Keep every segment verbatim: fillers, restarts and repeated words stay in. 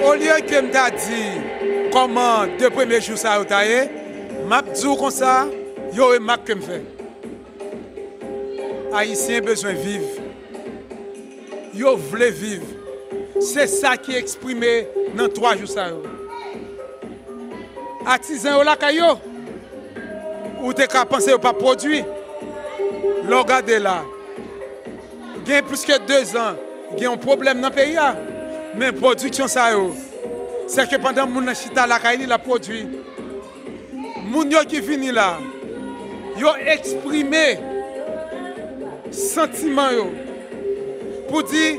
Olye ke m ta di kòman de premye jou sa yo ta ye, m ap di w konsa, yon remak ke m fè. Ayisyen bezwen viv. Yo vle viv. Se sa ki eksprime nan twa jou sa yo. Atizan yo lakay yo. Ou te ka panse yo p ap pwodui. Lè w gade la, gen plis ke dezan, gen yon pwoblèm nan peyi a. Men pwodiksyon sa yo, se ke pandan moun nan chita lakay li, l ap pwodui. Moun yo ki vini la, yo eksprime santiman yo pou di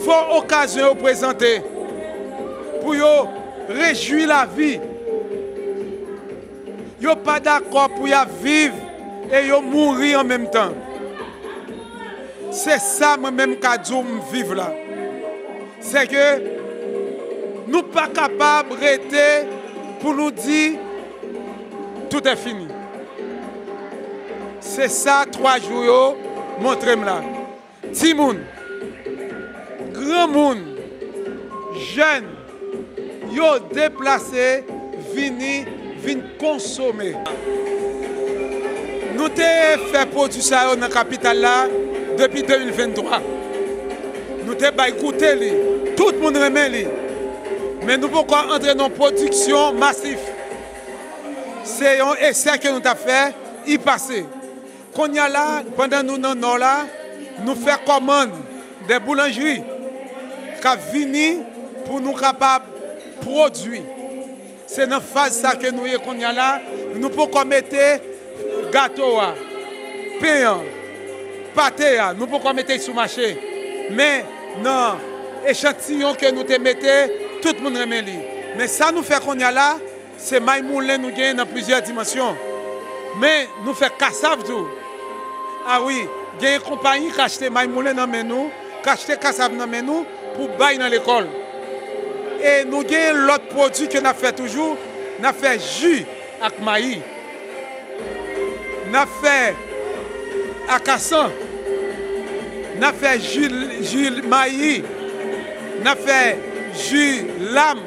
fò okazyon yo prezante pou yo rejwi lavi. Yo pa dakò pou y ap viv e yo mouri an menm tan. Se sa mwen menm ka di w m viv la. Se ke nou pa kapab rete pou nou di tout est fini. Se sa twa jou yo montre m la. Timoun, granmoun, jèn, yo deplase vini, vin konsome. Nou te fè pwodui sa yo nan kapital la depi de mil venntwa. Nou te bay goute li. Tout moun renmen li. Men nou poko antre nan pwodiksyon masif. Se yon esè ke nou t ap fè, i pase. Kounye a la, pandan nou nan Nò la, nou fè kòmann de boulanjri k ap vini pou nou kapab pwodui. Se nan faz sa ke nou ye kounye a la, nou poko mete gato a, pen an, pate a, nou poko mete l sou mache. Men nan echantiyon ke nou te mete, tout moun renmen li. Men sa nou fè kounye a la, se may moulen nou genyen nan plizyè dimansyon. Men nou fè kasav tou. A wi, genyen konpayi k achte may moulen nan men nou, k achte kasav nan men nou pou bay nan lekòl. E nou genyen lòt pwodui ke n ap fè toujou, n ap fè ji ak mayi. N ap fè akasan. N ap fè ji, ji mayi. N ap fè ji lam,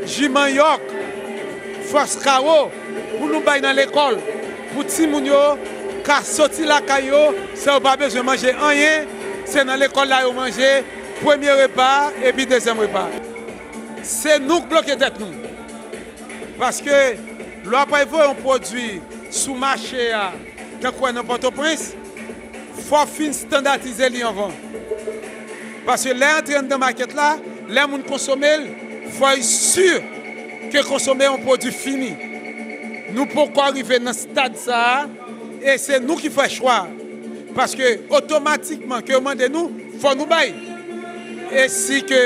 ji manyòk, fòs kawo pou nou bay nan lekòl, pou timoun yo ka soti lakay yo san yo pa bezwen manje anyen, se nan lekòl la yo manje premye repa epi dezyèm repa. Se nou k bloke tèt nou. Paske lè w ap voye yon pwodui sou mache a, tankou wè nan Pòtoprens, fò w fin estandatize li anvan. Paske lè antre anndan makèt la, lè moun konsome l, fò l si ke konsome yon pwodui fini. Nou poko rive nan stad sa a, e se nou ki fè chwa. Paske otomatikman ke yo mande nou, fò nou bay. E si ke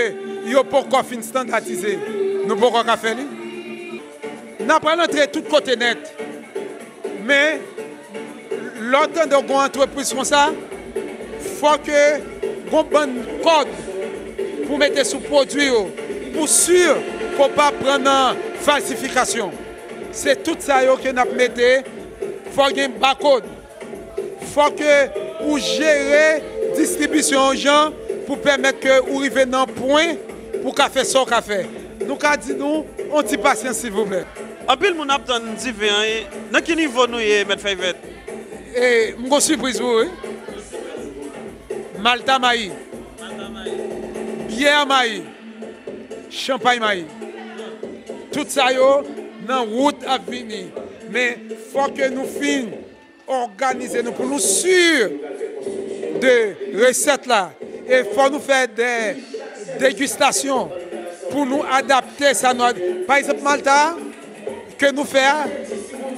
yo poko fin estandatize, nou poko ka fè li. N ap pral antre tout kote nèt. Men, lè w tande w gon antrepriz konsa, fò ke gon bann kòd pou mete sou pwodui yo, pou si ke w pa pran nan falsifikasyon. Se tout sa yo ke n ap mete, fò gen bakòd. Fò ke ou jere distribisyon yon jan pou pèmèt ke ou rive nan pwen pou w ka fè sa w ka fè. Nou ka di nou, on ti pasyans, silvouplè. Anpil moun ap tann diven an, e nan ki nivo nou ye, Mèt Fèy Vèt? E, m gon sipriz pou ou, wi. Malta mayi. Byè mayi. Chanpay mayi. Tout sa yo nan wout ap vini. Men, fò ke nou fin òganize nou pou nou si de resèt la. E fò nou fè de degustasyon pou nou adapte sa nou ad-, pa egzanp, malta ke nou fè a,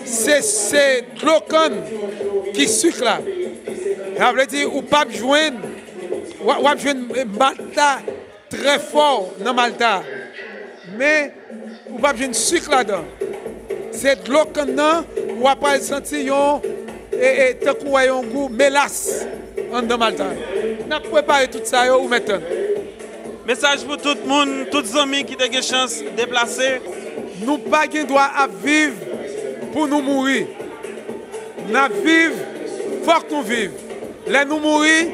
se, se dlo kann ki sik la. Sa vle di ou p ap jwenn, w a, w ap jwenn malta trè fò nan malta. Men, ou p ap jwenn sik ladan. Se dlo kann nan, w ap pral santi yon, e, e, tankou w wè yon gou melas anndan malta. N ap prepare tout sa yo, ou mèt tann. Mesaj pou tout moun, tout zanmi ki te gen chans deplase. Nou pa gen dwa ap viv pou nou mouri. N ap viv, fòk nou viv. Lè nou mouri,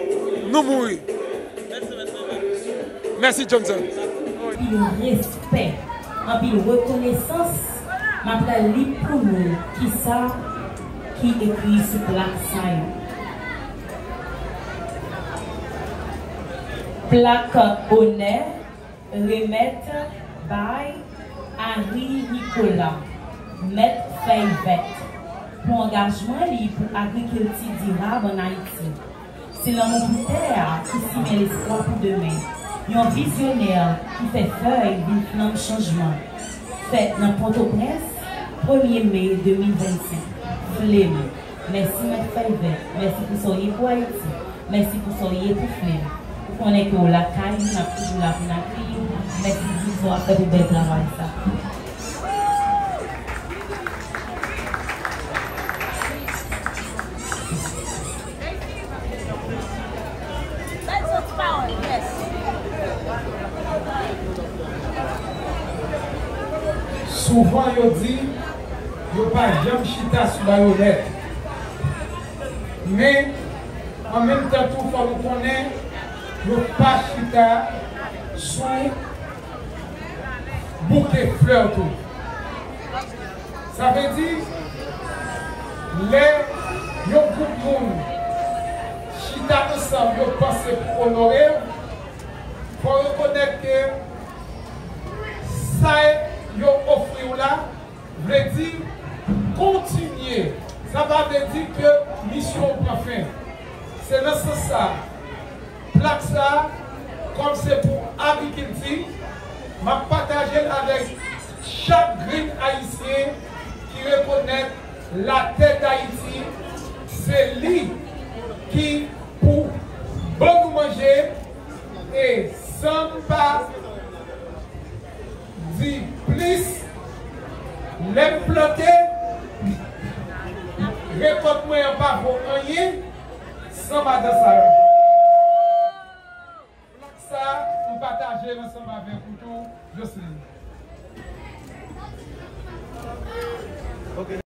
nou mouri. Mèsi, Johnson. Anpil respè, anpil rekonesans, m ap pral li pou nou kisa ki ekri sou plak sa yo. Plak onè remèt bay Harry Nicolas, mèt Fèy Vèt, pou angajman li pou agrikilti dirab ann Ayiti. Se lanmou pou tè a ki simen lespwa pou demen. Yon vizyonè ki fè Fèy vin flanm chanjman. Fèt nan Pòtoprens, premye me de mil vennsenk. Flem. Mèsi, Mèt Fèy Vèt. Mèsi pou sa w ye pou Ayiti. Mèsi pou sa w ye pou Flem. Ou konnen ke w lakay nou, n ap toujou la pou n akeyi w. Mèsi pou tout sa w ap fè pou bèl travay sa. Souvan yo di, yo pa janm chita sou bayonèt. Men, an menm tan tou, fò nou konnen, yo pa chita sou bouke flè tou. Sa vle di, lè yon gwoup moun chita ansanm, yo panse pou onore w, fò rekonèt ke sa yo ofri w la, vle di kontinye. Sa pa vle di ke misyon w pran fen. Se nan sans sa, plak sa, kòm se pou agrikilti, m ap pataje l avèk chak grenn Ayisyen ki rekonèt latè Dayiti, se li ki pou ban nou manje, e san m pa di plis, lè m plante, rekòt mwen an pa vo anyen san madan sa yo. Plak sa, m pataje l ansanm avèk ou tou, Jocelyn.